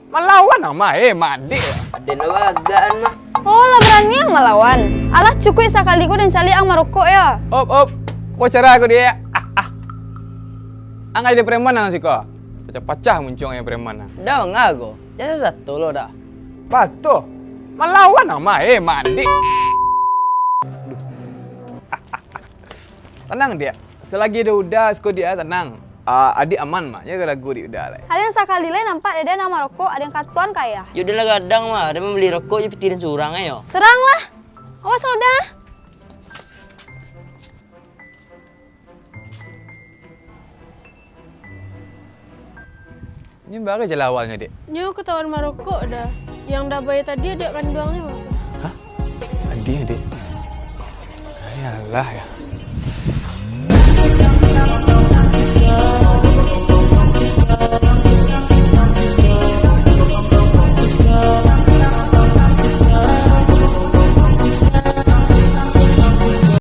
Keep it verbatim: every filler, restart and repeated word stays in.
Malawan ang mah, eh, Mak Adik. Aden lo bagaan mah. Oh, lah barani ang malawan. Alah, cukuik sakali ko den caliak ang marokok yo. Op, op. Ko cara ko, Diak. Ah, ah. Ang jadi preman ang siko. Pacah-pacah muncuang jadi preman ang. Dah nga ko. Jasa sato lo dah. Batua. Malawan ang mah, eh, Mak Adik. Tanang, Diak. Salagi ado Uda siko, Diak, tanang. Ah, Adik aman, Mak. Nyo ragu Adik Uda lai. Aden sakali lai nampak dede nan marokok, aden katoan ka ayah. Yo, den lah gadang, mah. Aden mambali rokok jo pitih den surang, eh, yo. Serang lah. Awas lah, Uda. Nyo bara jaleh awalnyo, Dek? Nyo katahuan marokok dah. Yang dah bae tadi adiak kanduangnyo, Bang. Hah? Adiak, Dek? Yalah, ya.